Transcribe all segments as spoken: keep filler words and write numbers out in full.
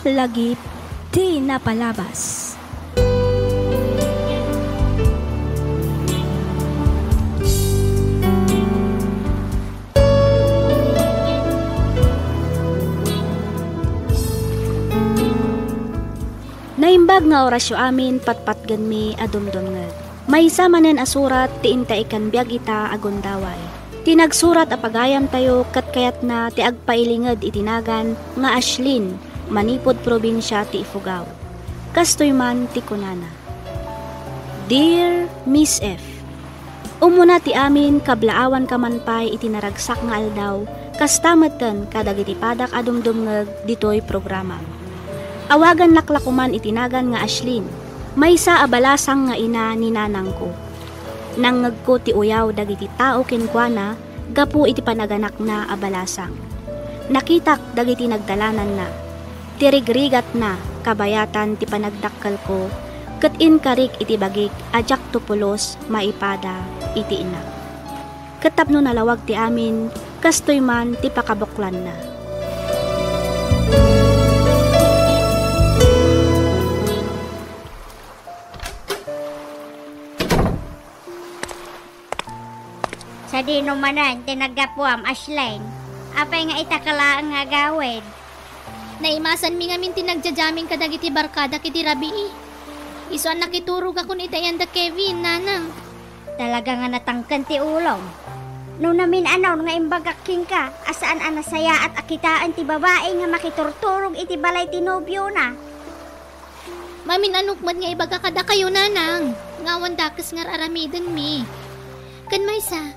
Lagip ti napalabas. Naimbag nga orasyo amin patpatgenmi a dumdumngeg. Maysa manen a surat ti inta ikan biag ita a gundaway. Ti nagsurat a pagayamtayo ket kayatna ti agpailinged iti nagan nga Ashlyn manipud probinsia ti Ifugao. Kastoy man ti kunana, Dear Miss F, Umuna ti amin, kablaawanka man pay iti naragsak nga aldaw, kasta metten kadagiti padak a dumdumngeg ditoy programam. Awagannak la koman iti nagan nga Ashlyn, maysa a balasang nga ina ni nanangko. Nangngegko ti uyaw dagiti tao kenkuana gapu iti panaganakna a balasang. Nakitak dagiti nagdalananna. Ti rigrigatna kabayatan ti panagdakkelko, ket inkarik iti bagik a diakto pulos maipada iti inak. Ket tapno nalawag ti amin, kastoy man ti pakabuklanna. Sadino manen ti naggapuam, Ashlyn? Apay nga ita ka laeng nga agawid? Naimasanmi ngamin ti nagjajamin kadagiti barkadak idi rabii. Isu a nakiturogakon ita iyan da Kevin, nanang. Talaga nga natangken ti ulom. No namin-anon nga imbagak kenka a saan a nasayaat a kitaen ti babai nga makiturturog iti balay ti nobiona. Mamin-anok met nga ibaga kadakayo, nanang, nga awan dakes nga ar-aramidenmi. Ken maysa,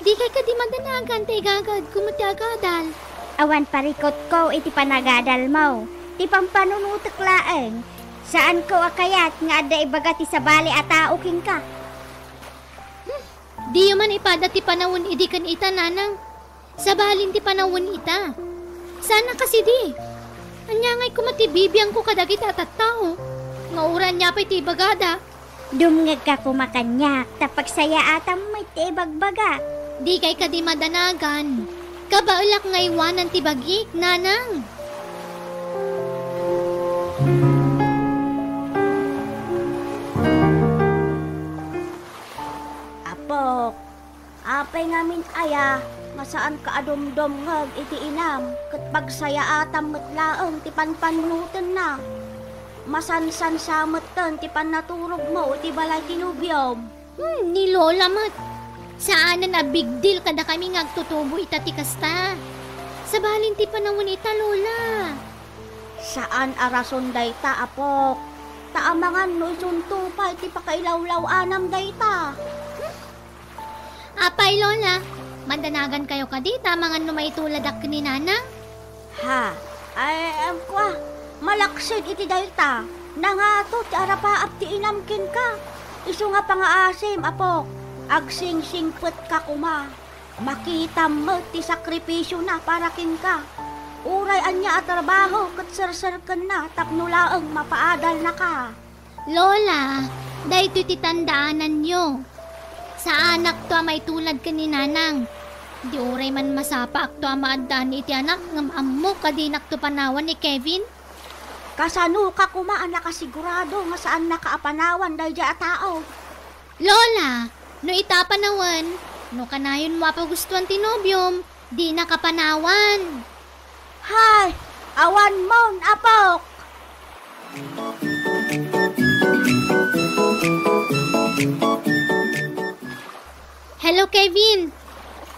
dikay kadi madanagan ta igagaedko met ti agadal? Awan parikutko iti panagadalmo. Ti pampanunotek laeng, saanko a kayat nga adda ibaga ti sabali a tao kenka. Hmm, diyo man ipada ti panawen idi ken ita, nanang. Sabalin ti panawen ita. Saan a kasidi? Ania ngay koma ti bibiangko kadagiti a tattao? Nga uray ania pay ti ibagada? Dumngegka koma kaniak, ta pagsayaatam met ti ibagbagak. Dikay kadi madanagan. Kabaelak nga iwanan ti bagik, nanang. Apok, apay ngamin aya nga saanka a dumdumngeg iti inam ket pagsayaatam met laeng ti panpannunotenna? Masansansa metten ti pannaturogmo iti balay ti nobiom. Hmm, ni Lola met. Saanen a big deal kadakami nga agtutubo ita ti kasta. Sabalin ti panawen ita, Lola. Saan a rason dayta, apok. Ta amangan no isunto pay ti pakailawlaw-anam dayta. Apay, Lola, mandanagan kayo kadi ta amangan no maituladak ken ni Nanang? Ha? Ay, em, kua, malaksid iti dayta, nangato ti arapaap ti inam kenka. Isu nga pangaasim, apok, agsingsingpetka koma. Makitam met ti sakripisiona para kenka. Uray ania a trabaho ket serserkenna tapno laeng mapaadalnaka. Lola, daytoy ti tandaananyo. Saanakto a maitulad ken ni Nanang. Di uray man masapaakto a maaddaan iti anak ngem ammok a dinakto panawan ni Kevin? Kasanoka koma a nakasigurado nga saannaka a panawan daydiay a tao? Lola, no ita panawen, no kanayonmo a pagustuan ti nobiom, dinaka panawan. Hay, awanmon, apok! Hello, Kevin.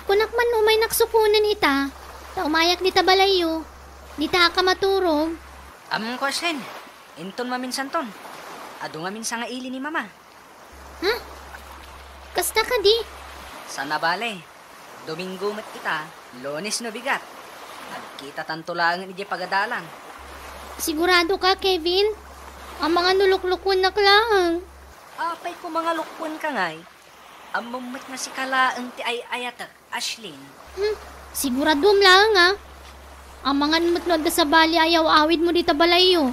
Kunak man umaynak sukonen ita, ta umayak dita balayyo. Dita ka maturog. Ammom ko, Ashlyn. Inton maminsanton. Adu ngamin sangaili ni Mama. Ha? Kasta kadi? Saan a bale. Domingo met ita, Lunes no bigat. Agkitatanto laengen idiay pagadalan. Sigurado ka, Kevin? Amangan no luklukuennak laeng. Apay koma nga lukuen ka ngay? Ammom met nga sika laeng ti ay-ayatek, Ashlyn. Hmm, siguradom laeng, a. Amangan met no adda sabali a yaw-awidmo dita balayyo.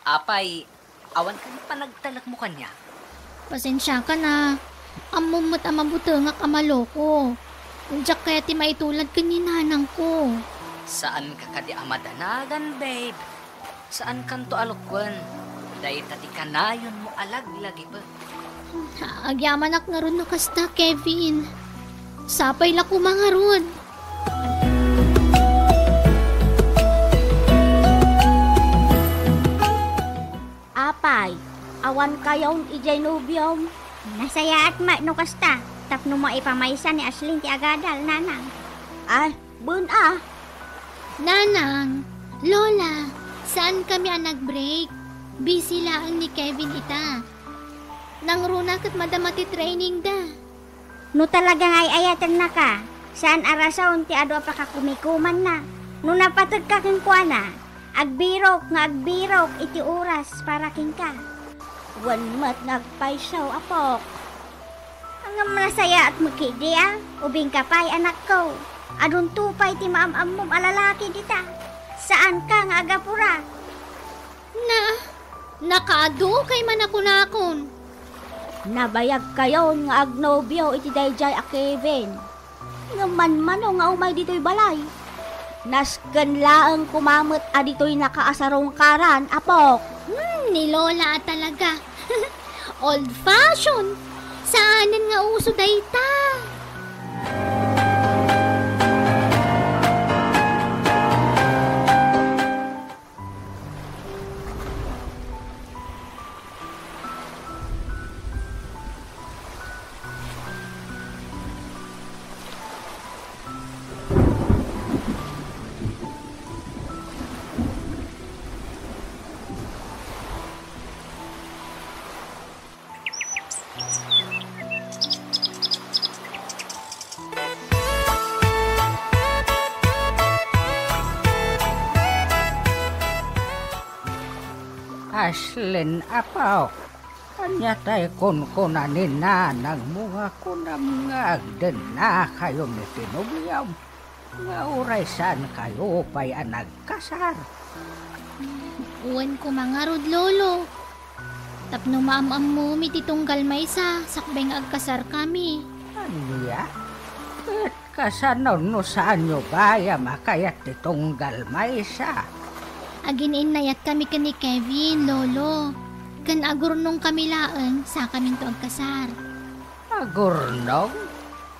Apay, awan kadi panagtalekmo kaniak? Pasensiakan a. Ammom met a mabutengak a maloko. Diak kayat ti maitulad ken ni nanangko. Saanka kadi a madanagan, babe? Saankanto a lukwen. Dayta ti kanayonmo a laglagipek. Agyamanak ngarud no kasta, Kevin. Sapay la koma ngarud. Apay, awan kayon idiay nobiom? Nasayaat met no kasta, tapno maipamaysa ni Ashlyn ti agadal, nanang. Ay, wen a. Nanang, Lola, saankami a nag-break. Busy laeng ni Kevin ita. Nangruna ket madama ti trainingda. No talaga nga ay-ayatennaka, saan a rason ti adu a pakakumikumanna. No napategka kenkuana, agbirok nga agbirok iti oras para kenka. Wen met nga agpayso, apok. Ngem nasayaat met ketdi a, ubingka pay, anakko. Adunto pay ti maam-ammom a lalaki dita. Saanka nga agapura. Na, nakaadu kay man a kunakon. Nabayagkayon nga agnobio iti daydiay a Kevin. Ngem manmano nga umay ditoy balay. Nasken laeng koma met a ditoy nakaasarungkaran, apok. Hmm, ni Lola a talaga. Old fashion. Saanen nga uso dayta. Ashlyn, apok, ania tay kunkuna ni nanangmo nga kunam nga agdennakayon iti nobiom? Nga uray saankayo pay a nagkasar? Wen koma ngarud, Lolo. Tapno maam-ammomi ti tunggal maysa, sakbay nga agkasarkami. Ania? Ket kasano no saanyo gayam a kayat ti tunggal maysa? Agin-innayatkami ken ni Kevin, Lolo. Ken agurnongkami laeng, sakaminto agkasar. Agurnong?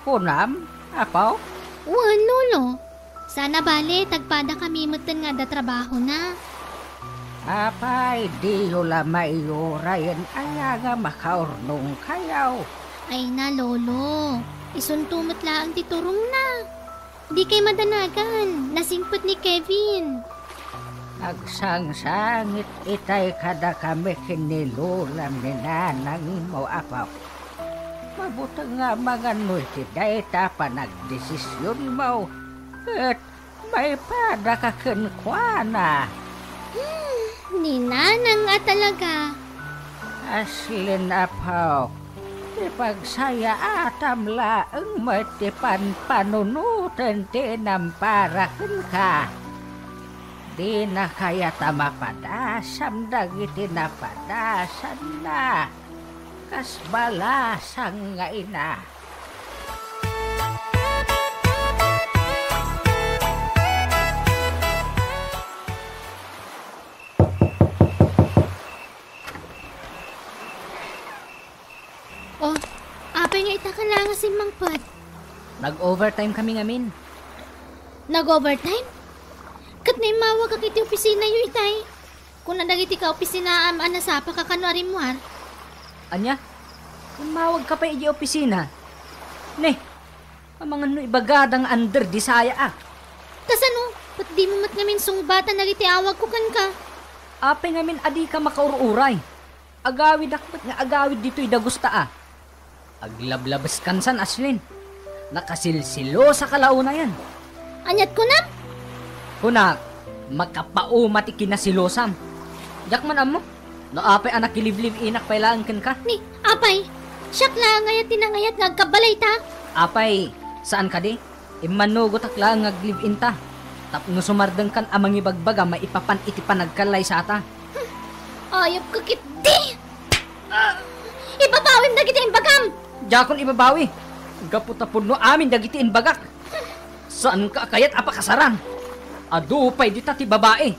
Kunam, apo? Wen, Lolo. Sana bale, tagpadakami metten nga adda trabahona. Apay, diyo la maiyurayen aya nga makaurnongkayo? Ay na, Lolo. Isunto met laeng ti turongna. Dikay madanagan. Nasingpet ni Kevin. Agsangsangit itay kadakami ken ni Lola ni nanangmo, apo. Mabuteng nga amangan no iti dayta a panagdesisionmo, ket maipadaka kenkuana. Hmm, ni nanang a talaga. Ashlyn, apok, ti pagsayaatam laeng met ti panpanunoten ti inampara kenka. Dina kayat a mapadasam dagiti napadasanna. Kas balasang nga ina. Oh, apay nga ita ka la nga simmangpet? Nag-overtime kami ngamin. Nag-overtime? Ket naimmawagak iti opisinayo itay. Kuna dagiti kaopisinaam a nasapaka kano a rimmuar. Ania? Immawagka pay idiay opisina? Ne, amangan no ibagada nga under the saya a. Kasano? Ket dimo met ngamin sungbatan dagiti awagko kenka? Apay ngamin a dika makaur-uray? Agawidak met nga agawid ditoy dagusta a. Aglablabeskan san, Ashlyn. Nakasilsilosaka la unayen. Aniat kunam? Kunak, makapauma ti kinasilosam. Diak man ammo no apay a nakilibliv-inak pay laeng kenka. Ni, apay, siak laeng aya ti nangayat nga agkabbalay ta? Apay, saan kadi? Immannugotak laeng nga aglive-in ta, tapno sumardengkan a mangibagbaga maipapan iti panagkallaysata. Ayupka ketdi! Ah! Ibabawim dagiti imbagam! Diakon ibabawi, gapu ta pudno amin dagiti imbagak. Saanka a kayat a pakasaran? Adu pay dita ti babai.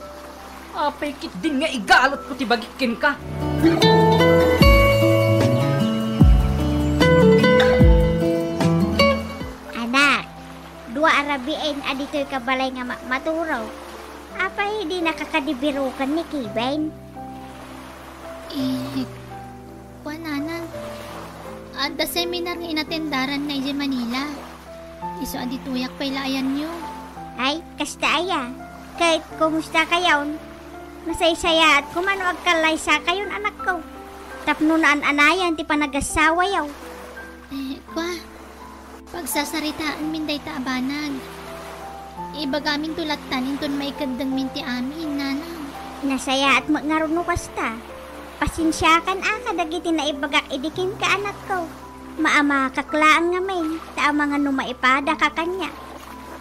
Apay ketdin nga igalutko ti bagik kenka? Anak, dua a rabiin a ditoyka balay nga ma-, maturo. Apay dinaka kadi biroken ni Kevin? Eh, kua, nanang. Adda seminar nga inatendaranna idiay Manila. Isu a ditoyak pay la ayanyo. Ay, kasta aya. Ket kumustakayon? Masaysayaat koma no agkallaysakayon, anakko. Tapno naan-anayan ti panagasawayo. Eh, kua, pagsasaritaanmin dayta a banag. Ibagaminto lattan inton maikeddengmin ti amin, nanang. Nasayaat met ngarud no kasta. Pasensiakan a kadagiti naibagak idi kenka, anakko. Maamakak laeng ngamin, ta amangan no maipadaka kaniak.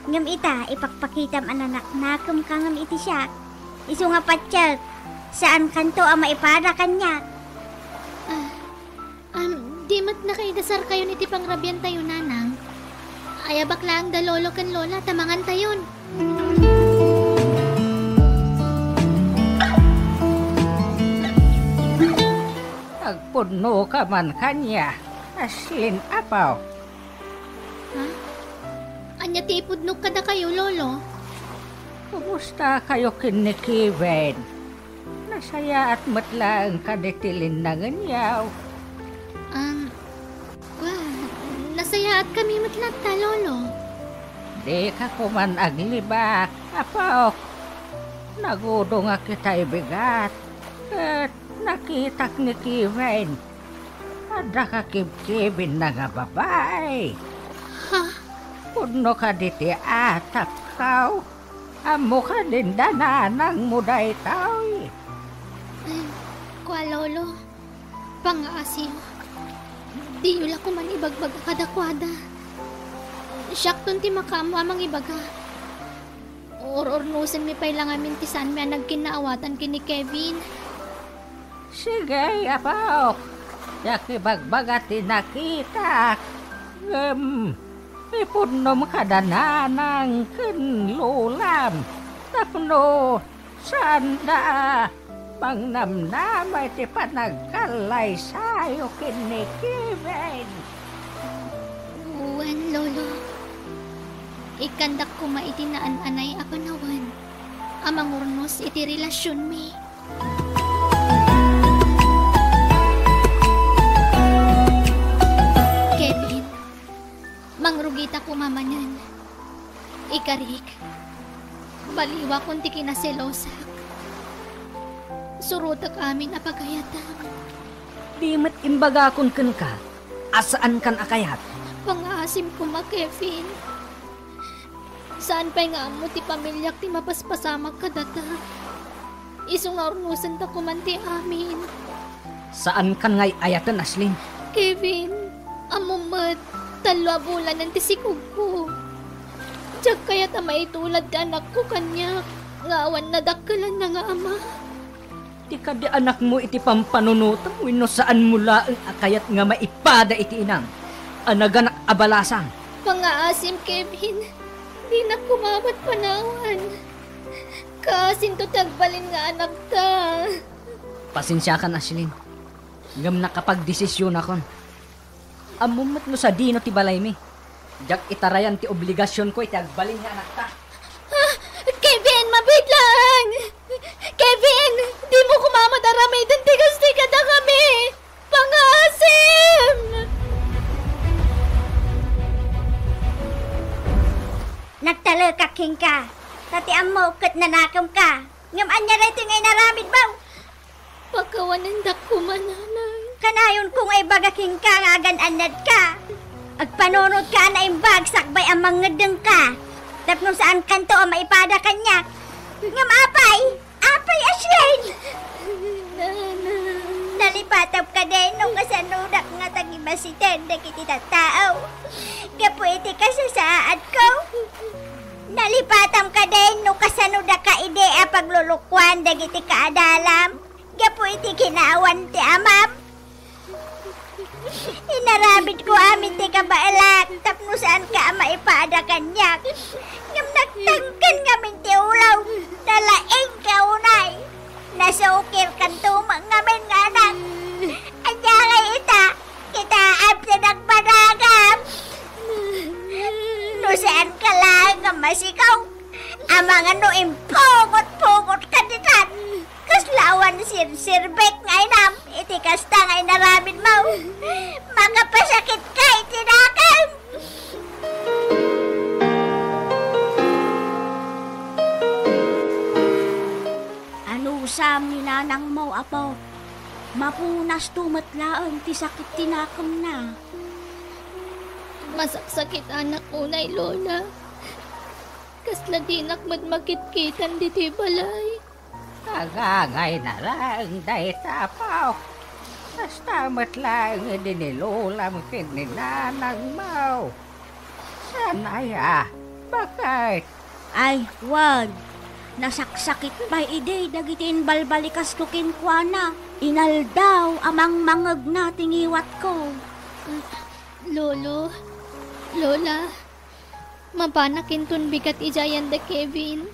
Ngem ita, ipakpakitam a nanaknakemka ngem iti siak. Isu nga patiek, saankanto a maipada kaniak. Ah, am, di met nakaidasarkayon iti pangrabiantayo, nanang. Ayabak laeng da lolo ken lola ta mangantayon. Agpudnoka man kaniak, Ashlyn, apo. Ha? Ania ti ipudnok kadakayo, lolo? Kumustakayo ken ni Kevin? Nasayaat met laeng kadi ti linnangenyo? Um, kua, nasayaatkami met latta, lolo. Dika koman aglibak, apok. Nagudongak itay bigat, ket nakitak ni Kevin. Adda kakibkibinna nga babai. Ha? Pudno kadi ti atapko? Ammo kadin da nanangmo daytoy? Ay, kua, lolo, pangngaasim. Diyo la koman ibagbaga kadakuada. Siakton ti makaammo a mangibaga. Ur-urnosenmi pay la ngamin ti saanmi a nagkinnaawatan ken ni Kevin. Sige, apok. Diak ibagbaga ti nakitak. Ngem ipudnom kada nanang ken lolam tapno saanda a mangnamnama iti panagkallaysayo ken ni Kevin. Wen, lolo. Ikkandak koma iti naan-anay a panawen a mangurnos iti relasionmi. Kevin, mangrugita koma manen. Ikarik, baliwakon ti kinaselosak. Surotek amin a pagayatam. Di met imbagakon kenka a saankan a kayat. Pangngaasim koma, Kevin. Saan pay nga ammo ti pamiliak ti mapaspasamak kadata. Isu nga urnosenta koman ti amin. Saankan nga ay-ayaten, Ashlyn. Kevin, ammom met, tallo a bulanen ti sikogko. Diak kayat a maitulad ti anakko kaniak nga awan nadakkelanna nga ama. Ti kadi anakmo iti pampanunotem wenno saanmo laeng a kayat nga maipada iti inam a naganak a balasang? Pangngaasim, Kevin. Dinak koma met panawan. Kaasinto ti agbalin nga anakta. Pasensiakan, Ashlyn. Ngem nakapagdesisionakon. Ammom met no sadino ti balaymi. Diak itarayan ti obligasionko iti agbalin nga anakta. Ah, Kevin, mabiit laeng! Kevin, dimo koma met aramiden ti kastoy kadakami! Pangngaasim! Nagtalekak kenka, ta ti ammok ket nanakemka. Ngem ania daytoy nga inaramidmo? Pakawanendak koma, nanang. Kanayonko nga ibaga kenka nga agan-annadka. Agpanunotka a naimbag sakbay a mangngeddengka tapno saankanto a maipada kaniak. Ngem apay? Apay, Ashlyn? Nanang. Nalipatam kadin no kasanodak nga tagibasiten dagiti tattao gapu iti kasasaadko? Nalipatam kadin no kasano daka idi a paglulukoan dagiti kaadalam gapu iti kinaawan ti amam? Inaramidko amin ti kabaelak tapno saanka a maipada kaniak. Ngem nagtangken ngamin ti ulo, nalaingka unay. Nasukirkanto met ngamin nga anak. Ania ngay ita? Kitaem ti nagbanagam. No saanka laeng nga masikaw, amangan no impugot-pugotka ditan. Kasla awan sirsirbek nga inam iti kasta nga inaramidmo. Makapasakitka iti dakem. Anusam ni nanangmo, apo? Mapunasto met laeng ti sakit ti nakemna. Masaksakit anak unay, Lola. Kasla dinak met makitkitan ditoy balay. Agangayna laeng dayta, apo. Kasta met laeng idi ni lolam ken ni nanangmo. Saan aya? Baket? Ay, wen. Nasaksakit pay idi dagiti imbalbalikasko kenkuana. Inaldaw a mangmangegna ti ngiwatko. Lolo, Lola, mapanak inton bigat idiay ayan da Kevin.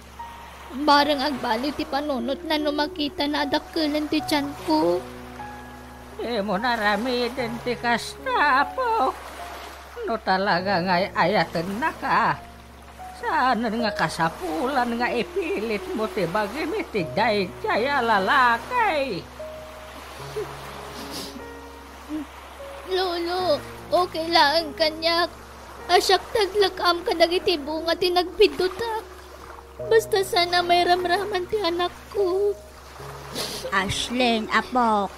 Bareng agbaliw ti panunotna no makitana a dakkelen ti tianko. Dimo naramiden ti kasta, apo. No talaga nga ay-ayatennaka, saanen nga kasapulan nga ipilitmo ti bagim iti daydiay a lalaki. Lolo, okay laeng kaniak. A siak ti aglak-am kadagiti bunga ti nagpiddutak. Basta saan a mairamraman ti anakko. Ashlyn, apok,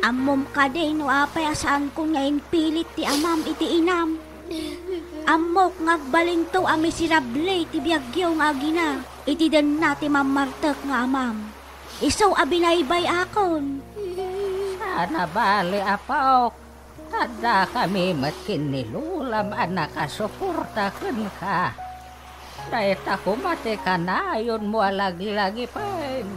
ammom kadi no apay a saankon nga impilit ti amam iti inam? Ammok nga agbalinto a miserable ti biagyo nga agina iti denna ti mammartek nga amam. Isu a binaybay-akon. Saan a bale, apok. Addakami met ken ni lolam a nakasuporta kenka. Dayta koma ti kanayonmo a laglagipen.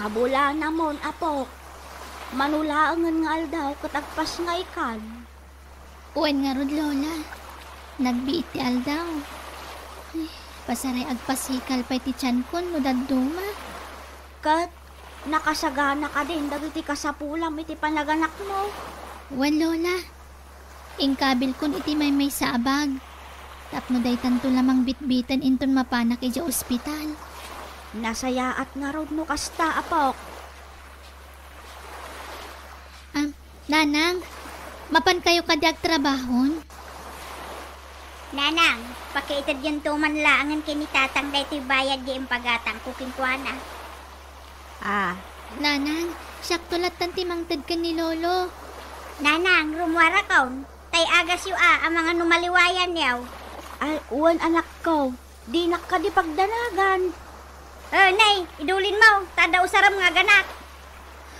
Kabulanamon, apok. Mano laengen nga aldaw ket agpasngaykan. Wen ngarud, Lola. Nagbiit ti aldaw. Ay, pasaray agpasikal pay ti tiankon no dadduma. Ket nakasagana kadin dagiti kasapulam iti panaganakmo? Wen, Lola. Inkabilkon iti maymaysa a bag. Tapno daytanto la mangbitbiten inton mapanak idiay ospital. Nasayaat ngarud no kasta, apok. Am, Nanang, mapankayo kadi agtrabahon? Nanang, pakiitedyanto man laengen ken ni Tatang daytoy bayad nga impagatangko kenkuana. Ah. Nanang, siakto lattan ti mangted ken ni Lolo. Nanang, rummuarakon. Tay agasyo a, amangan no maliwayanyo. Ay, wen, anakko. Dinak kadi pagdanagan. Eh, nay, idulinmo, ta adda usarem nga aganak.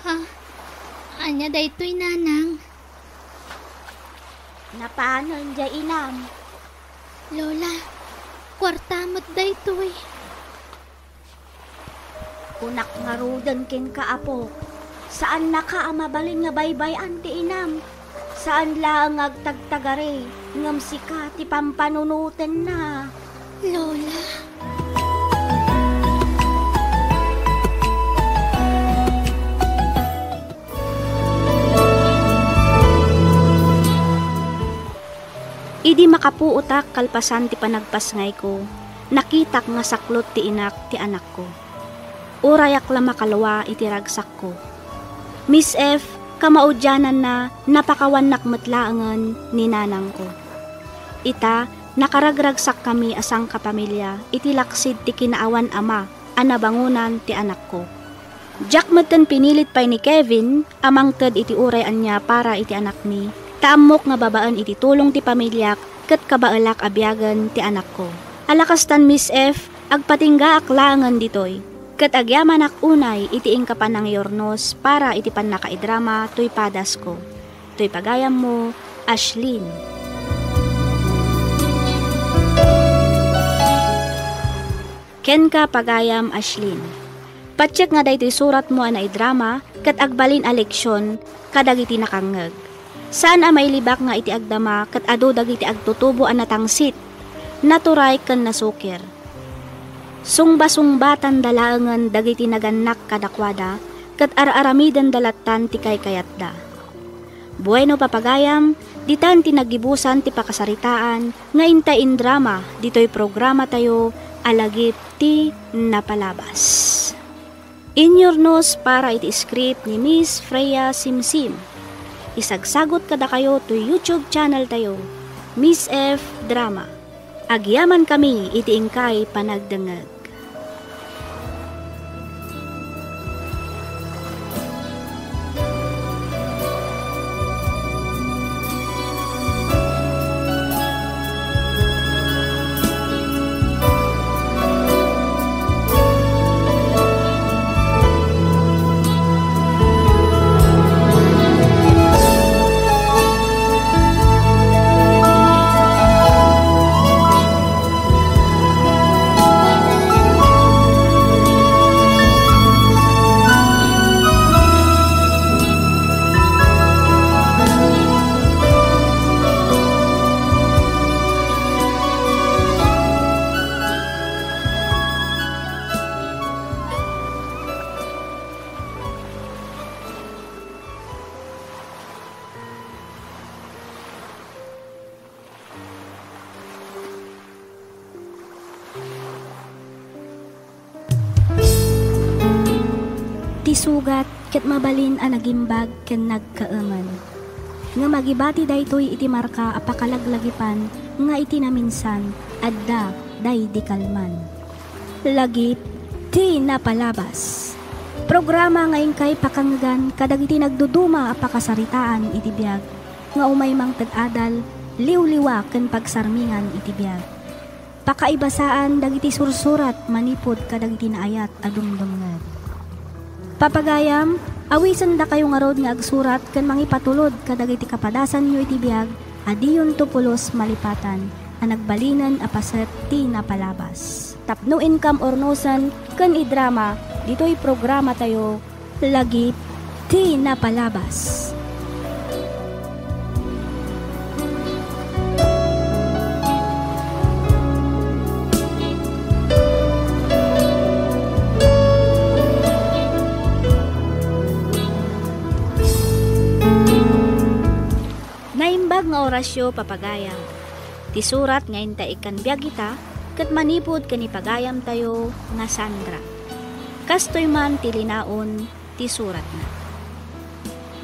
Ha? Ania daytoy, Nanang? Napanen diay inam. Lola, kuarta met daytoy. Kunak ngaruden kenka, apok, saannaka a mabalin nga baybay-an ti inam. Saan laeng nga agtagtagari, ngem sika ti pampanunotenna, Lola. Idi makapuotak kalpasan ti panagpasngayko, nakitak nga saklot ti inak ti anakko. Urayak la makalua iti ragsakko. Miss F, kamaudiananna, napakawannak met laengen ni nanangko. Ita, nakaragragsakkami a sangkapamilia iti laksid ti kinaawan a ma a nabangonan ti anakko. Diak metten pinilit pay ni Kevin a mangted iti uray ania para iti anakmi, ta ammok nga babaen iti tulong ti pamiliak ket kabaelak a biagen ti anakko. Ala kastan, Miss F, agpatinggaak laengen ditoy. Ket agyamanak unay iti inka panangiurnos para iti pannakaidrama toy padasko. Toy pagayammo, Ashlyn. Kenka, pagayam Ashlyn. Patiek nga daytoy suratmo a naidrama ket agbalin a leksion kadagiti nakangngeg. Saan a mailibak nga iti agdama ket adu dagiti agtutubo a natangsit, naturay ken nasukir. Sungbasungbatan da laengen dagiti nagannak kadakuada ket ar-aramidenda lattan ti kaykayatda. Bueno, papagayam, ditan ti nagibusan ti pakasaritaan nga inta indrama ditoy programatayo a Lagip ti Napalabas. Inyurnos para iti script ni Miss Freya Simsim. Isagsagot kadakayo toy YouTube channel tayo, Miss F Drama. Agyamankami iti inkay panagdengngeg. Ti sugat ket mabalin a nagimbag ken nagkaemen. Ngem agibati daytoy iti marka a pakalaglagipan nga iti naminsan, adda daydi kalman. Lagip ti Napalabas. Programa nga inkay pakanggan kadagiti nagduduma a pakasaritaan iti biag nga umay mangted adal, liwliwa ken pagsarmingan iti biag. Pakaibasaan dagiti sursurat manipud kadagiti naayat a dumdumngeg. Papagayam, awisendakayo ngarud nga agsurat ken mangipatulod kadagiti kapadasanyo iti biag a diyonto pulos malipatan a nagbalinen a paset ti napalabas. Tapno inkam urnosen ken idrama ditoy programatayo, Lagip ti Napalabas. Naimbag nga orasyo, papagayam. Ti surat nga inta ikkan biag ita, ket manipud ken ni pagayamtayo nga Sandra. Kastoy man ti linaon ti suratna.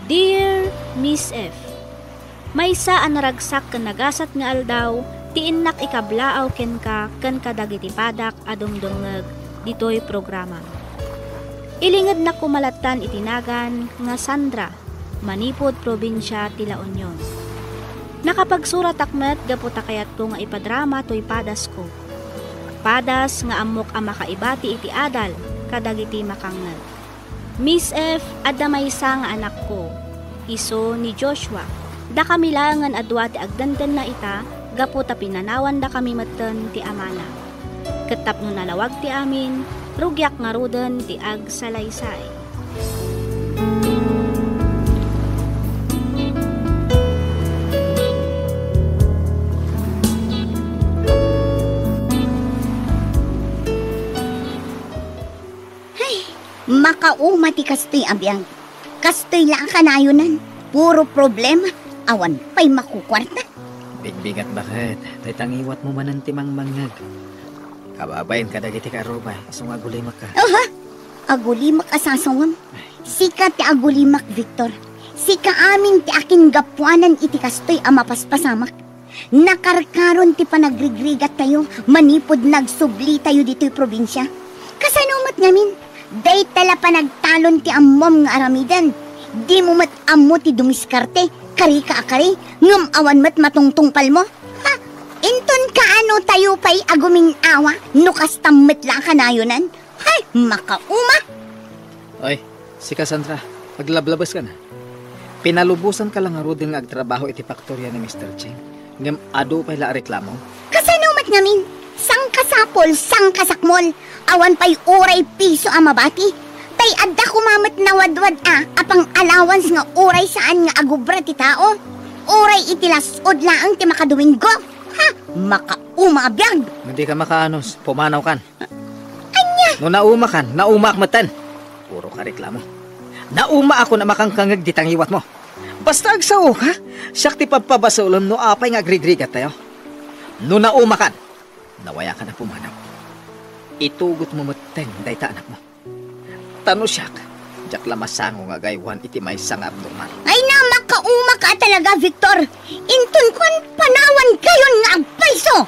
Dear Miss F, maysa a naragsak ken nagasat nga aldaw ti innak ikablaaw kenka ken kadagiti padak a dumdumngeg ditoy programam. Ilingednak koma lattan iti nagan nga Sandra, manipud probinsia ti La Union. Nakapagsuratak met gapu ta kayatko nga ipadrama toy padasko. Padas nga ammok a makaibati iti adal kadagiti makangngeg. Miss F, adda maysa nga anakko, isu ni Joshua. Dakami laengen a dua ti agdendenna ita gapu ta pinanawandakami metten ti amana. Ket tapno nalawag ti amin, rugiak ngaruden ti agsalaysay. Hay, makauma ti kastoy a biag. Kastoy la a kanayonan. Puro problema. Awan pay makukuarta. Bigbigat baket, tay tangiwatmo manen ti mangmangngeg. Kababain kadagiti karrubay, isu nga agulimakka. Aha! Agulimak a sasawam. Sika ti agulimak, Victor. Sika amin ti akingapuanan iti kastoy a mapaspasamak. Nakarkaron ti panagrigrigattayo manipud nagsublitayo ditoy probinsia. Kasano met ngamin? Dayta la panagtalon ti ammom nga aramiden. Dimo met ammo ti dumiskarte, kari ka a kari, ngem awan met matungtungpalmo. Ha? Inton kaano tayo pay agumin-awa no kasta met la a kanayonan? Ha? Makauma! Oy, sika, Sandra, aglablabeska na. Pinalubosanka la ngaruden nga agtrabaho iti faktoria ni Mister Ching, ngem adu pay la a reklamo? Kasano met ngamin? Sangkasapul, sangkasakmol, awan pay uray piso a mabati. Tay adda koma met nawadwad a, a pang-allowance nga uray saan nga agubra ti tao. Uray iti las-ud laeng ti makadominggo. Ha? Makauma a biag! No dika makaanus, pumanawkan. Ania? No naumakan, naumaak metten. Puro ka reklamo. Naumaakon a makangkangeg dita ngiwatmo. Basta agsaoka, siak ti pabpabasolem no apay nga agrigrigattayo. No naumakan, nawayakan a pumanaw. Itugotmo metten dayta anakmo. Ta no siak, diak la masango nga agaywan iti maysa nga abnormal. Ay na, makauma ka talaga, Victor! Inton kuan, panawankayon nga agpayso!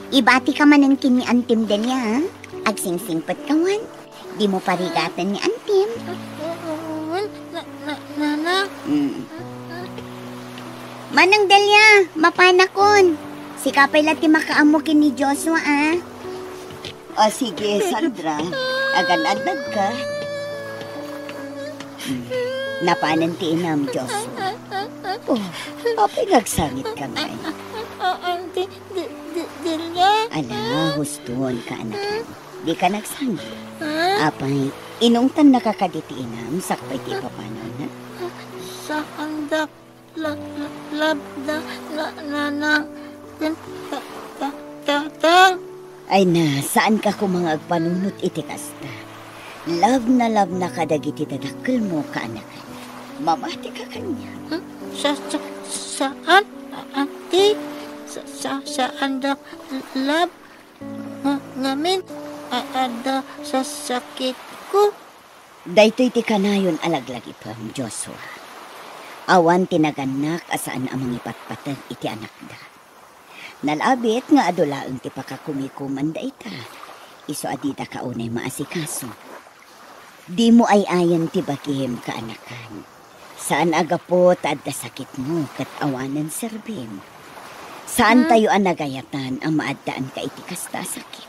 Ibatika manen ken ni Antim Delia, ha? Agsingsingpet ka wen. Dimo parigaten ni Antim. Wen, na, na, nana. Mm. Manang Delia, mapanakon. Sika pay la ti makaammo ken ni Joshua, a. O sige, Sandra. Agan-annadka. Mm. Napanen ti inam, Joshua. Oh, apay nga agsangitka ngay? Anti, di, di, Delia. Ala, huston ka, anak. Dika nagsangit. Ha? Apay, inungtannaka kadi ti inam, sakbay ti ipapanawna? Saandak la, la, labda, na, nanang, ken, ta, ta, tatang. Ay na, saanka koma nga agpanunot iti kasta. Love na love na kadagiti dadakkelmo, kaanakan. Mamatika kaniak. Hmm? Sa, sa, saan? A-, anti? Sa, sa, saandak love? Nga-, ngamin, a-, adda sasakitko. Daytoy ti kanayon a laglagipem, Joshua. Awan ti nagannak a saan a mangipatpateg iti anakda. Nalabit nga adu laeng ti pakakumikuman dayta, isu a didaka unay maasikaso. Dimo ay-ayen ti bagim, kaanakan. Saan a gapu ta adda sakitmo ket awanen serbim. Saantayo a nagayatan a maaddaanka iti kasta a sakit.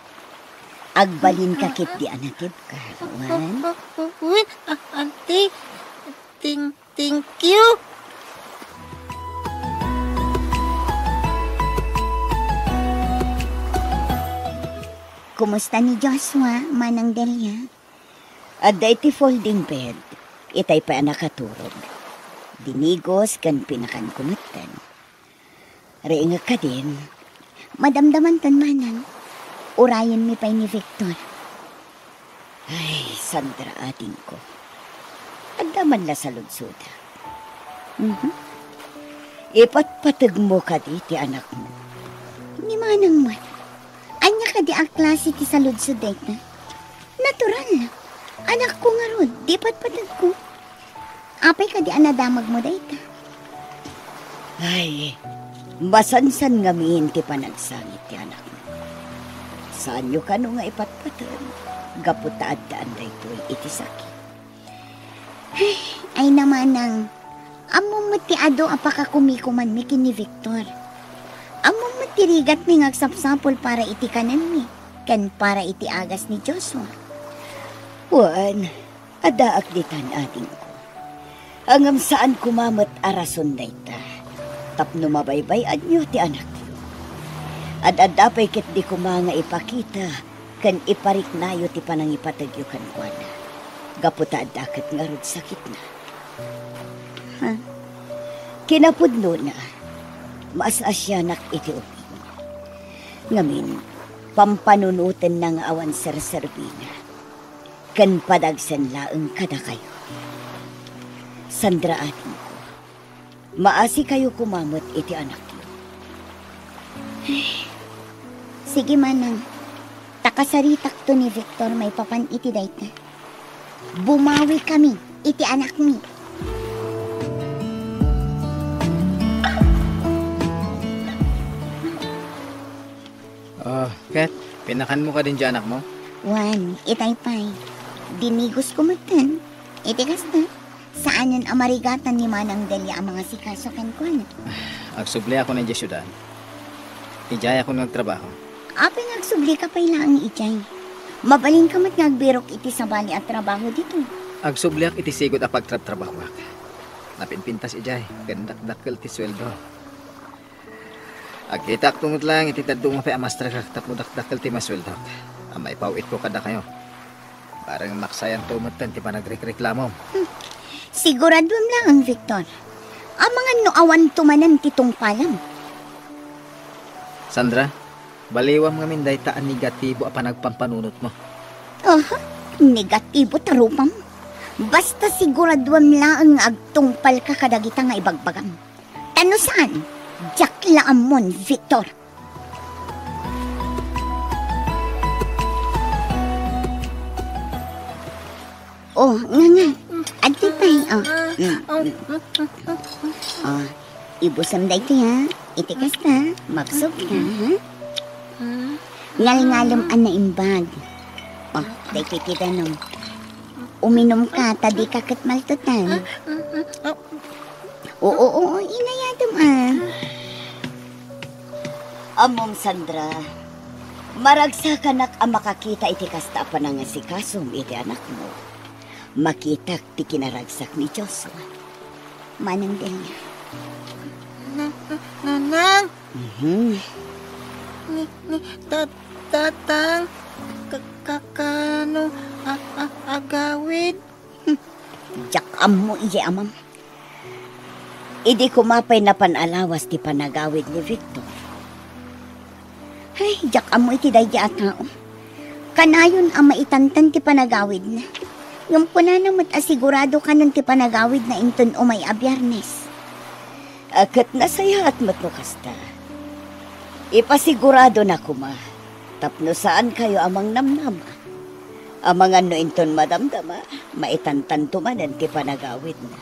Agbalinka ketdi a natibka, wen? Wen, a-, anti, ting-, thank you. Kumusta ni Joshua, Manang Delia? Adda iti folding bed, itay pay a nakaturog. Dinigos ken pinakanko metten. Riingek kadin. Madamdamanton, Manang. Urayenmi pay ni Victor. Ay, Sandra, adingko. Adda man la saludsoda. Mhm. Ipatpategmo kadi ti anakmo? Ni Manang man. Ania kadi a klase ti saludsod dayta? Natural. Anakko ngarud, di patpategko. Apay kadi a nadamagmo dayta? Ay, masansan ngamin ti panagsangit ti anakmo. Saanyo kano nga ipatpateg gapu ta addaan daytoy iti sakit. Ay, ay na, Manang, ammom met ti adu a pakakumikumanmi ken ni Victor. Ammom met ti rigatmi nga agsapsapul para iti kanenmi ken para iti agas ni Joshua. Wen, addaak ditan, adingko. Ngem saan koma met a rason dayta tapno mabaybay-anyo ti anakyo. Ad-adda pay ketdi koma nga ipakita ken ipariknayo ti panangipategyo kenkuana, gapu ta adda ket ngarud sakitna. Ha? Kinapudnona, maas-asianak iti ubing. Ngamin, pampanunotenna nga awan serserbina, ken padagsen laeng kadakayo. Sandra, adingko, maasikayo koma met iti anakyo. Sige, Manang. Ta kasaritakto ni Victor maipapan iti dayta. Bumawikami iti anakmi. Ah, Ket, pinakanmo kadin ti anakmo? Wen, itay pay. Dinigosko metten. Iti kasta, saanen a marigatan ni Manang Delia a mangasikaso kenkuana. Agsubliakon idiay siudad. Idiayakon nga agtrabaho. Apay nga agsublika pay laeng idiay? Mabalinka met nga agbirok iti sabali a trabaho ditoy. Agsubliak iti sigud a pagtrabtrabahoak. Napinpintas idiay, ken dakdakkel ti sueldo. Agkitaakto met laeng iti dadduma pay a masterkak tapno dakdakkel ti masueldok a maipaw-itko kadakayo. Bareng maksayanto metten ti panagrekreklamom. Hmm. Siguraduem laeng, Victor. Amangan no awanto manen ti tungpalam. Sandra, baliwam ngamin dayta a negatibo a panagpampanunotmo. Aha, negatibo ta rupam. Basta siguraduem laeng nga agtungpalka kadagita nga ibagbagam. Ta no saan, diak la ammon, Victor. Oh, nga, nga. Adtoy pay, oh. Mm, mm. Oh, ibusem daytoy, ha. Iti kasta, mabsog ka, ha? Ngalngalem a naimbag. Oh, daytoy ti danom. Uminom ka, ta di ka ket maltutan. Oo, oo, inayadem, ah. Ammom, Sandra, maragsakanak a makakita iti kasta a panangasikasom iti anakmo. Makitak ti kinaragsak ni Joshua. Manang Delia. Na-, na-, Nanang? Mhm. Ni, ni, ta-, Tatang, ka-, ka-, kaano a-, a-, agawid? Diak ammo idiay amam. Idi koma pay napan a lawas ti panagawid ni Victor. Ay, diak ammo iti daydiay a tao. Kanayon a maitantan ti panagawidna. Ngem kunana met a sigurado kanon ti panagawidna inton umay a Biernes. A, ket nasayaat met no kasta. Ipasiguradona koma tapno saankayo a mangnamnama. Amangan no inton madamdama, maitantanto manen ti panagawidna.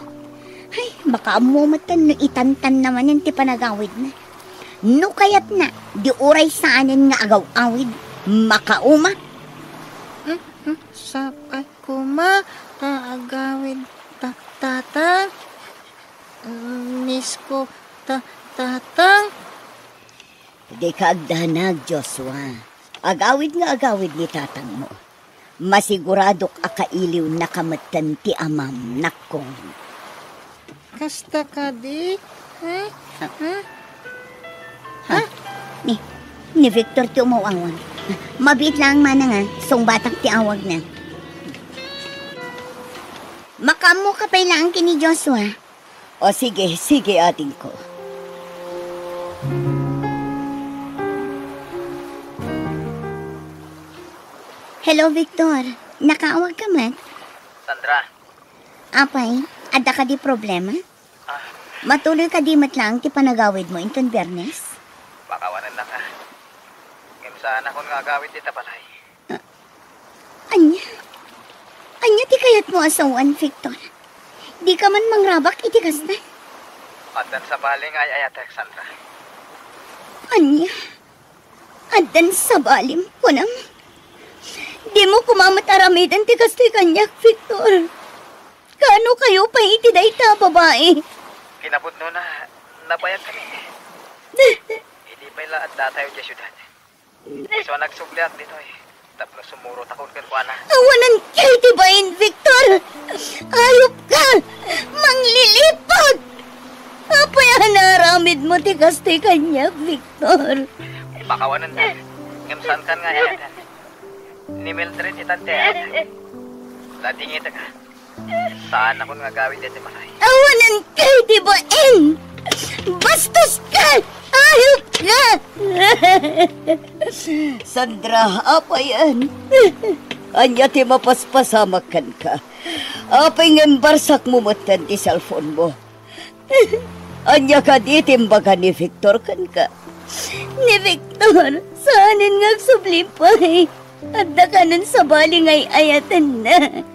Ay, makaammo metten no itantanna manen ti panagawidna. No kayatna, di uray saanen nga agaw-awid, makauma. Mm, mm, sapay koma ta agawid ta-, Tatang. Mm, miss ko ta-, Tatang. Dika agdanag, Joshua. Agawid nga agawid ni tatangmo. Masiguradok a kailiwnaka metten ti amam, nakkong. Kasta kadi? Ha? Ha? Ha? Ni, ni Victor ti umaw-awag. Mabiit laeng manang a, sungbatak ti awagna. Makaammoka pay laeng ken ni Joshua. O sige, sige, adingko. Hello, Victor. Nakaawagka met? Sandra. Apay, adda kadi problema? Ah. Matuloy kadi met laeng ti panagawidmo inton Biernes? Pakawanennaka. Ngem saanakon nga agawid dita balay. Ah, ania? Ania ti kayatmo a saoen, Victor? Dika man mangrabak iti kasta? Addan sabali nga ay-ayatek, Sandra. Ania? Addan sabalim, kunam? Dimo koma met aramiden ti kastoy kaniak, Victor. Kaano kayo pay iti dayta a babai? Kinapudnona, nabayag kami. Idi pay la addatayo diay siudad. Isu a nagsubliak ditoy tapno sumurotakon kenkuana. Awanen kay ti bain, Victor! Ayupka! Mangliliput! Apay a naaramidmo ti kastoy kaniak, Victor? Pakawanennak. Ngem saankan nga ay-ayaten. Ni Mildred itan ti ay-ayatek. Nadingitek a. Saanakon nga agawid dayta balay. Awanen kay ti bain! Bastoska! Ayupka! Sandra, apayen? Ania ti mapaspasamak kenka? Apay nga imbarsakmo metten ti cellphone-mo? Ania kadi ti imbaga ni Victor kenka? Ni Victor, saanen nga agsubli pay. Adda kanon sabali nga ay-ayatenna.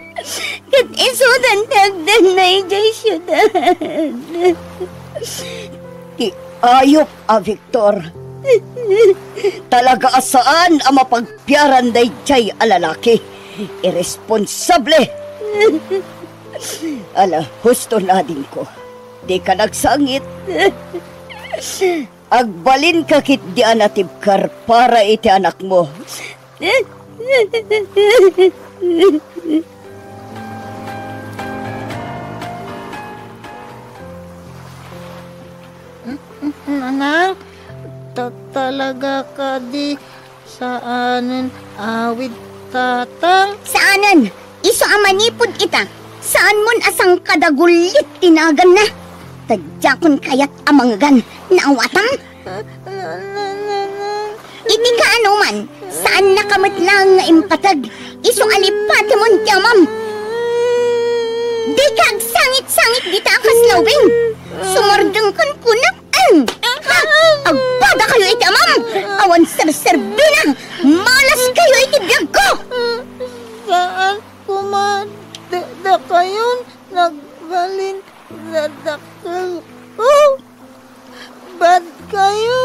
Ket isudan ti agdanna idiay siudad. Ti ayup a Victor. Talaga a saan a mapagpiaran daydiay a lalaki. Irresponsable! Ala, husto nadingko. Dika nagsangit. Agbalinka ketdi a natibker para iti anakmo. Nanang, ta-, talaga kadi saanen awid, Tatang? Saanen! Isu a manipud ita, saanmon a sangkadagullit ti naganna. Ta diakon kayat a mangan, naawatam? Iti kaanoman, saannaka met laeng nga impateg, isu a lipatemon ti amam. Dika agsangit-sangit dita a kasla ubing. Sumardengkan kunak. Agpadakayo iti amam! Awan serserbina! Malaskayo iti biagko! Saan koma da-, dakayon nagbalin, dadakkelko? Badkayo!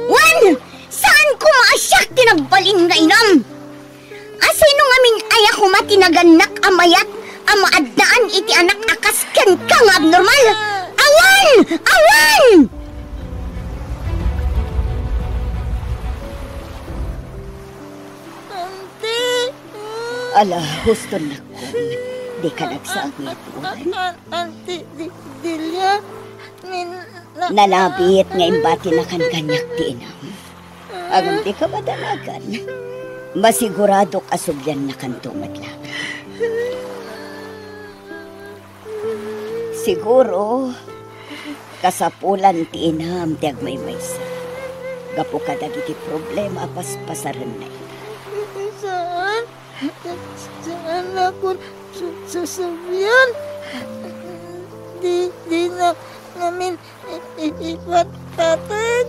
Wen, saan koma a siak ti nagbalin nga inam? A sino ngamin aya koma ti nagannak a mayat a maaddaan iti anak a kas kenka nga abnormal? Awan! Awan! Auntie! Ala, husto, anakko. Dika nagsangit, wen? Auntie Di-, Delia, nin-, na-, Nalabit nga imbatinakan kaniak ti inam. Ngem dika madanagan. Masiguradok a subliannakanto met laeng. Siguro, kasapulan ti inam ti agmaymaysa gapu kadagiti problema a paspasarenna ita. Saan, saannakon su-, susublian. Di, dinak ngamin I-, i-, ipatpateg.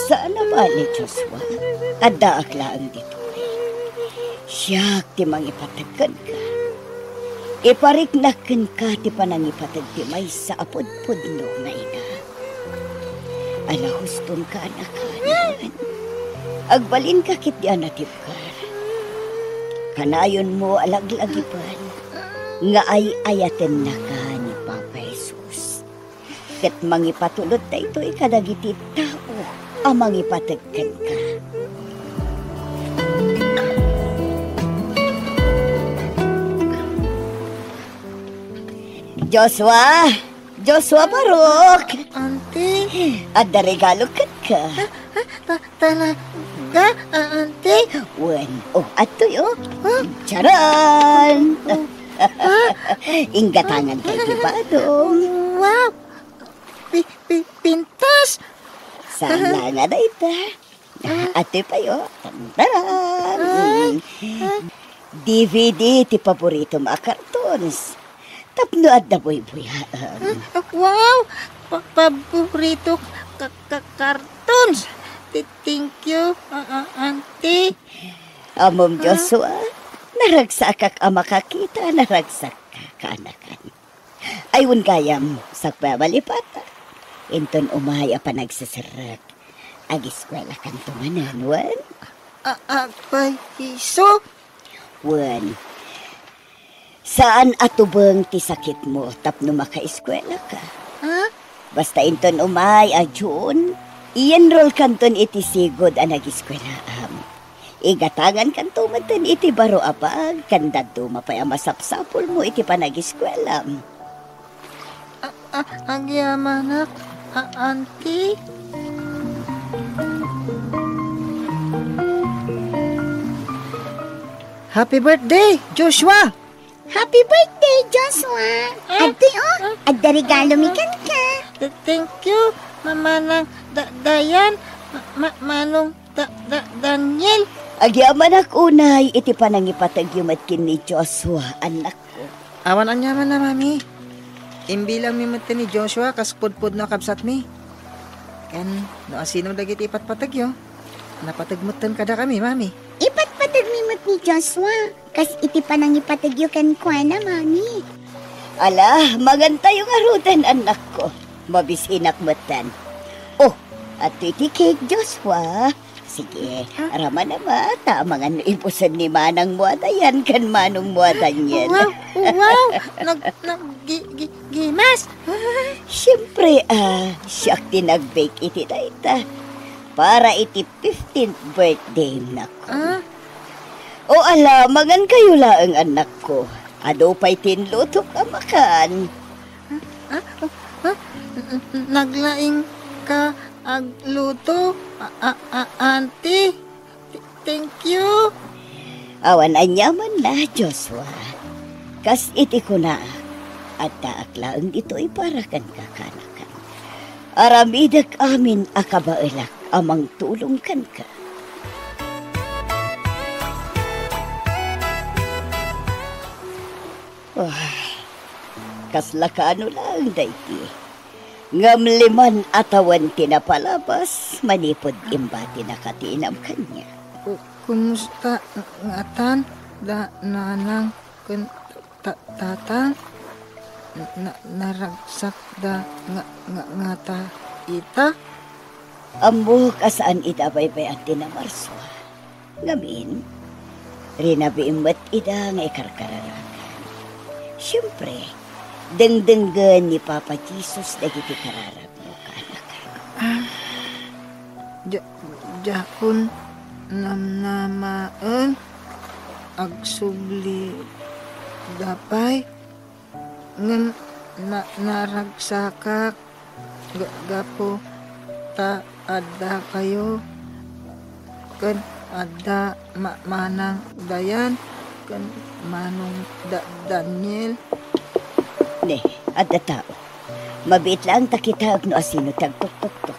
Saan a bale, Joshua. Addaak laeng ditoy. Siak ti mangipateg kenka. Ipariknak kenka ti panangipateg ti maysa a pudpudno nga ina. Ala, hustonka, anakko. Agbalinka ketdi a natibker. Kanayonmo a laglagipen nga ay-ayatennaka ni Papa Jesus. Ket mangipatulod daytoy kadagiti tao a mangipateg kenka. Joshua! Joshua Baruch! Auntie! Adda regalo kenka. Ah, ah, ta-, talaga, ah, Auntie? Wen, oh, adtoy, oh. Ah? Charan! Oh. Ah? Inggatangan kay ti badom. Wow! Pi-, pi-, pintas! Saan la nga dayta? Ah, adtoy pay, oh. Tantaran! Ay, ay. D V D ti paboritom a cartoons. Tapno adda buybuyaem. Ah, wow! Pa-, paborito ka-, ka-, cartoons. Ti-, thank you, a-, a-, Auntie. Ammom, ah, Joshua, naragsakak a makakita, naragsakka, kaanakan. Ay, wen gayam, sakbay a malipatak, inton umay a panagseserrek, ageskuelakanto manen, wen? A-, agpay isu? Wen, saan a tubeng ti sakitmo tapno makaeskuelaka. Ha? Basta inton umay a June, i-enrollkanton iti sigud a nageskuelaam. Igatangankanto metten iti baro a bag, ken dadduma pay a masapsapulmo iti panageskuelam. A-, a-, agyamanak, a-, Auntie. Happy birthday, Joshua! Happy birthday, Joshua! Ah, adtoy, oh, ah, adda regalo mi kenka. Th-, thank you, Mamanang Da-, Dayan, Ma-, Ma-, Manong Da-, Da-, Daniel. Agyamanak unay iti panangipategyo met ken ni Joshua, annakko. Awan aniamanna, Mami. Imbilangmi met ni Joshua kas pudpudno a kabsatmi. Ken no asino dagiti ipatpategyo, napateg metten kadakami, Mami. Ipatpategmi met ni Joshua. Kas iti panangipategyo kenkuana, Mami. Ala, mangantayo ngaruden, annakko. Mabisinak metten. Oh, adtoy ti cake, Joshua. Sige, ah, aramana ma, ta amangan no ibusen ni manangmo a Dayan ken manongmo a Daniel. Wow, wow! Nag-, nag-, gi-, gi-, gimas! Siyempre, ah, siak ti nag-bake iti dayta. Para iti fifteenth birthday, nak. Ah? O ala, mangan kayo laeng, anakko. Adu pay ti inlutok a makan. Ah, ah, ah, n-, n-, naglaing ka agluto, a, a, a, auntie. Th-, thank you. Awan aniamanna, Joshua. Kas iti kunaak, addaak laeng ditoy para kenka, kanakan. Aramidek amin a kabaelak a mangtulong kenka. Ay, kasla kano laeng daydi. Ngem liman a tawen ti napalabas manipud imbatinaka ti inam kaniak. Ku-, kumusta ngatan da nanang ken ta-, tatang? Na-, naragsakda nga, nga, ngata ita? Ammok a saan ida baybay-an ti namarsua. Ngamin, rinabiim met ida nga ikarkararagan. Siempre, dengdenggen ni Papa Jesus dagiti kararagmo, kanakan. Ah, dia-, diakon namnamaen, agsubli da pay. Ngem na-, naragsakak ga-, gapu ta addakayo ken adda ma-, manang Dayan ken manong Da-, Daniel. Ne, adda tao. Mabiit laeng ta kitaek no asino ti agtuktoktok.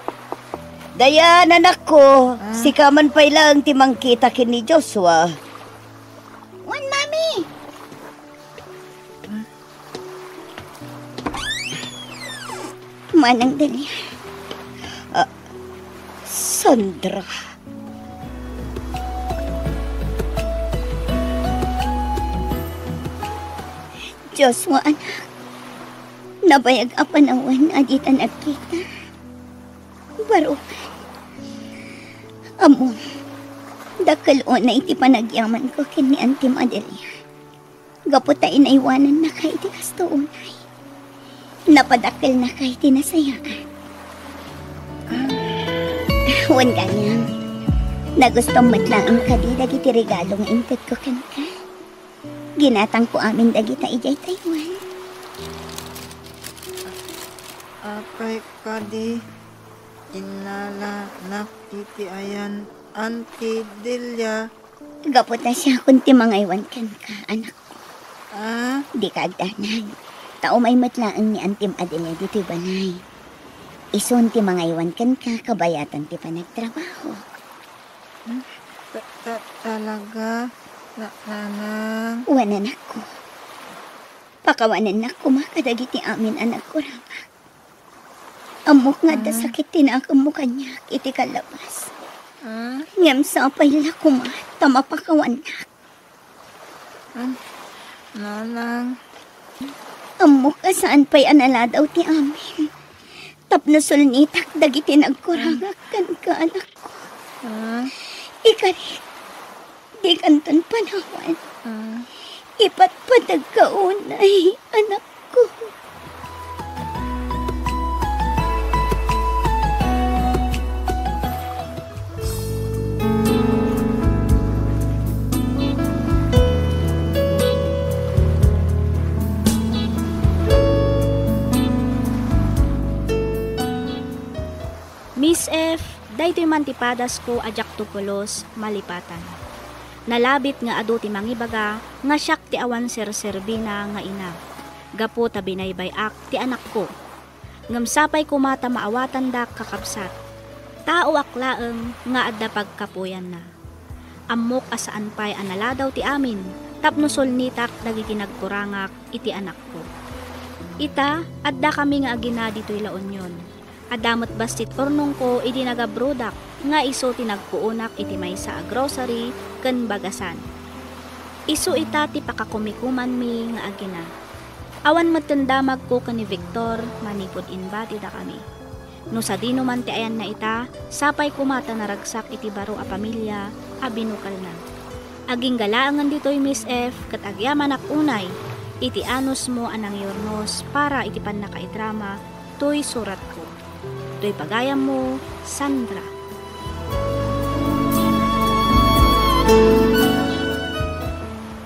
Dayan, anakko, ah, sika man pay laeng ti mangkita ken ni Joshua. Wen, Mami! Manang Daniel. Ah, Sandra. Joshua, anak. Nabayag a panawen a dita nagkita. Baro. Ammom, dakkel unay ti panagyamanko ken ni Antim Adelia. Gapu ta inaywanannaka iti kasto unay, napadakkelnaka iti nasayaat. Wen gayam, nagustom met laeng kadi dagiti regalo nga intedko kenka? Ginatangko amin dagita idiay Taiwan. Apay kadi, innalanak iti ayan, Auntie Delia? Gapu ta siakon ti mangaywan kenka, anakko. Ah? Dika agdanag. Ta umay met laeng ni Antim Adelia ditoy balay. Isun ti mangaywan kenka kabayatan ti panagtrabaho. Hmm? Ta-, ta-, talaga, na-, nanang? Wen, anakko. Pakawanennak koma kadagiti amin a nagkurangak. Ammok nga adda sakit ti nakemmo kaniak iti kallabas. Ah? Ngem sapay la koma ta mapakawannak. Ah, nanang. Ammok a saan pay a naladaw ti amin tapno sulnitak dagiti nagkurangak kenka, anakko. Ah? Ikarik, dikanton panawan. Ah? Ipatpatagka unay, anakko. Miss F, daytoy man ti padasko a diakto pulos malipatan. Nalabit nga adu ti mangibaga nga siak ti awan serserbina nga ina, gapu ta binaybay-ak ti anakko. Ngem sapay koma ta maawatandak, kakabsat. Taoak laeng nga adda pagkapuyanna. Ammok a saan pay a naladaw ti amin tapno sulnitak dagiti nagkurangak iti anakko. Ita, addakami nga agina ditoy La Union. Adda met bassit urnongko idi nagabrodak nga isu ti nagpuonak iti maysa a grocery ken bagasan. Isu ita ti pakakumikumanmi nga agina. Awan metten damagko ken ni Victor manipud imbatidakami. No sadino man ti ayanna ita, sapay koma ta naragsak iti baro a pamilia a binukelna. Agingga laengen ditoy, Miss F, ket agyamanak unay iti anusmo a nangyurnos para iti pannakaidrama toy suratko. Toy pagayammo, Sandra.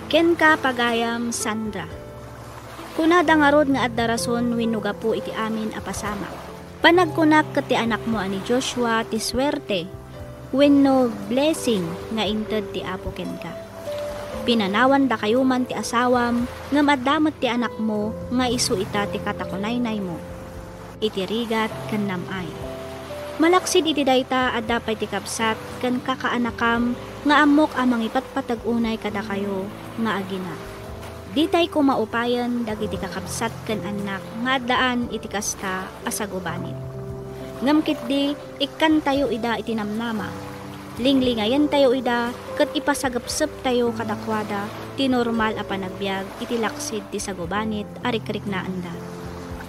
Kenka, pagayam Sandra. Kunada ngarud nga adda rason wenno gapu iti amin a pasamak. Panagkunak ket ti anakmo a ni Joshua ti suerte wenno blessing nga inted ti Apo kenka. Pinanawandakayo man ti asawam, ngem adda met ti anakmo nga isu ita ti katakunaynaymo iti rigat ken nam-ay. Malaksid iti dayta, adda pay ti kabsat ken kakaanakam nga ammok a mangipatpateg unay kadakayo nga agina. Ditay koma upayen dagiti kakabsat ken annak nga addaan iti kasta a sagubanit. Ngem ketdi, ikkantayo ida iti namnama. Linglingayentayo ida ket ipasagepseptayo kadakuada ti normal a panagbiag iti laksid ti sagubanit a rikriknaenda.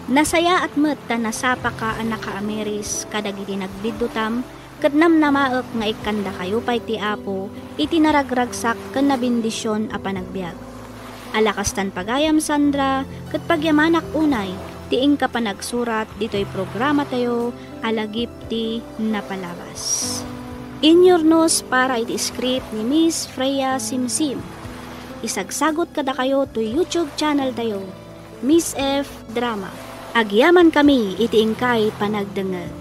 Nasayaat met ta nasapaka a nakaamiris kadagiti nagbiddutam, ket namnamaek nga ikkandakayo pay ti Apo iti naragragsak ken nabendision a panagbiag. Ala kastan, pagayam Sandra, ket pagyamanak unay ti inka panagsurat ditoy programatayo a Lagip ti Napalabas. Inyurnos para iti script ni Miss Freya Simsim. Isagsagot kadakayo toy YouTube channel tayo, Miss F Drama. Agyamankami iti inkay panagdengngeg.